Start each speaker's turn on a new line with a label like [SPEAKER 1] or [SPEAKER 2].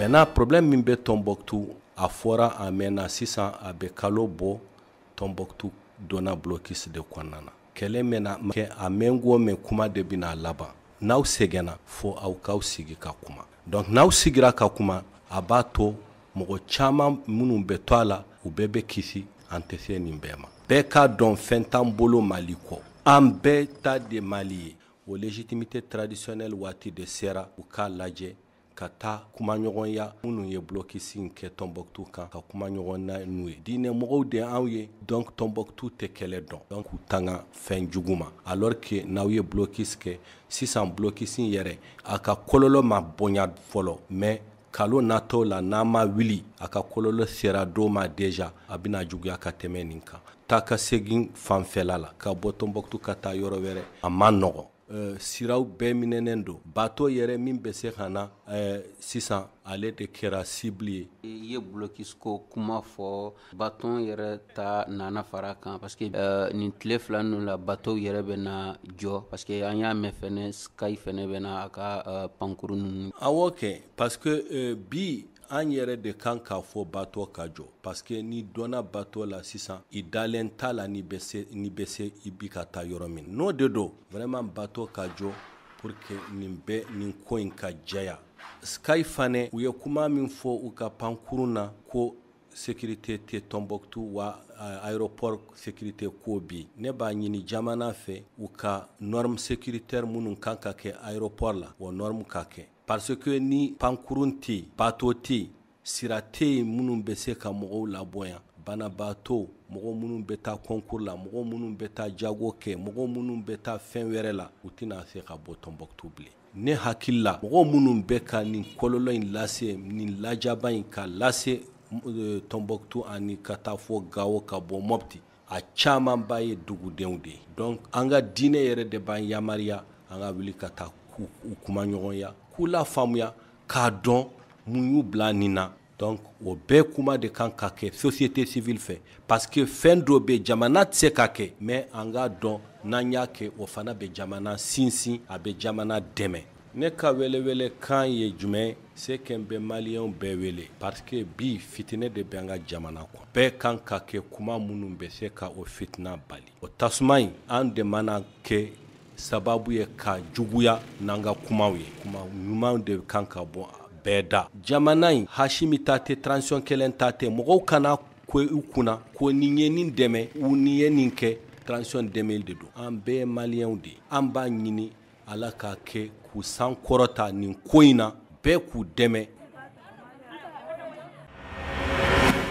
[SPEAKER 1] Maintenant, problème min bɛ Tombouctou, a fɔra a mɛnna. Sisan a bɛ kalo bɔ, Tombouctou donna blocus de kɔnɔna na. Kɛlɛ mɛna kɛ a mɛn ko mɛn, kuma de bɛna laban. N'aw sɛgɛnna, fo aw k'aw sigi ka kuma. Donc n'aw sigira ka kuma, a b'a to mɔgɔ caman minnu bɛ to a la, u bɛɛ bɛ kisi. An tɛ se nin bɛɛ ma. Bɛɛ k'a dɔn, fɛn t'an bolo Mali kɔ, an bɛɛ ta de Mali ye. O légitimité traditionnelle, waati de sera u k'a lajɛ ka taa kumaɲɔgɔnya. Minnu ye blocus in kɛ Tombouctou kan, ka kumaɲɔgɔn na n'u ye. Diinɛ mɔgɔw de anw ye. Donc Tombouctou tɛ kɛlɛ dɔn, donc k'u tanga fɛn jugu ma, alors que n'aw ye blocus kɛ sisan, blocus in yɛrɛ, a ka kɔlɔlɔ ma bonya fɔlɔ, mais kalo natɔw la, n'a ma wuli, a ka kɔlɔlɔ sera dɔw ma déjà, a bɛna juguya ka tɛmɛ nin kan. Taa ka segin fanfɛla la, ka bɔ Tombouctou ka taa yɔrɔ wɛrɛ, a ma nɔgɔn. Siraw bɛɛ minɛnen don. Bateau yɛrɛ min bɛ se ka na sisan, ale de kɛra cible ye.
[SPEAKER 2] I ye blocus ko kuma fɔ, bateau yɛrɛ ta nana fara kan, parce que nin tile 2 ninnu la, bateau yɛrɛ bɛ na jɔ, parce que an y'a mɛn fɛnɛ, Sky fɛnɛ bɛ na a ka pankuru ninnu.
[SPEAKER 1] Awɔ kɛ, parce que bi an yɛrɛ de kan k'a fɔ bateau ka jɔ, parce que ni donna bateau la sisan, i dalen t'a la ni bɛ se, ni bɛ se i bi ka taa yɔrɔ min. N'o de don, vraiment, bateau ka jɔ pour que nin bɛɛ, nin ko in ka jɛya. Sky fana, u ye kuma min fɔ u ka pankurun na ko sécurité tɛ Tombouctou wa aéroport sécurité ko bi, ne b'a ɲini jamana fɛ, u ka norme sécuritaire minnu kan ka kɛ aéroport la, o norme ka kɛ, parce que ni pankurun tɛ yen, bateau tɛ yen, sira tɛ yen minnu bɛ se ka mɔgɔw labɔ yan, banabaatɔ, mɔgɔ minnu bɛ taa concours la, mɔgɔ minnu bɛ taa jago kɛ, mɔgɔ minnu bɛ taa fɛn wɛrɛ la, u tɛna se ka bɔ Tombouctou bilen. Ne hakili la, mɔgɔ minnu bɛ ka nin kɔlɔlɔ in lase, nin lajaba in ka lase Tombouctou ani ka taa fɔ Gawo, ka bɔ Mopti, a camanba ye dugudenw de ye. Donc an ka diinɛ yɛrɛ de b'an yamaruya an ka wuli ka taa u kuma ɲɔgɔnya, k'u la faamuya, k'a dɔn mun y'u bila nin na. Donc o bɛɛ kuma de kan ka kɛ société civile fɛ, parce que fɛn dɔ bɛ, jamana tɛ se ka kɛ, mais an k'a dɔn, n'an y'a kɛ, o fana bɛ jamana sinsin, a bɛ jamana dɛmɛ. Ne ka welewele kan ye jumɛn? Se kɛ n bɛ Maliyɛnw bɛɛ wele, parce que bi fitinɛ de bɛ an ka jamana kɔnɔ. Bɛɛ kan ka kɛ kuma minnu bɛ se ka o fitina bali. O tasuma in, an de mana kɛ sababu ye ka juguya n'an ka kumaw ye. Kuma ɲuman de kan ka bɔ bɛɛ da. Jamana in, Asimi ta tɛ, transition kelen ta tɛ. Mɔgɔw kana ko u kunna ko nin ye nin dɛmɛ u nin ye nin kɛ. Transition dɛmɛ de don. An bɛɛ ye Maliyɛnw de ye. An b'a ɲini Ala k'a kɛ k'u san kɔrɔta nin ko in na, bɛɛ k'u dɛmɛ.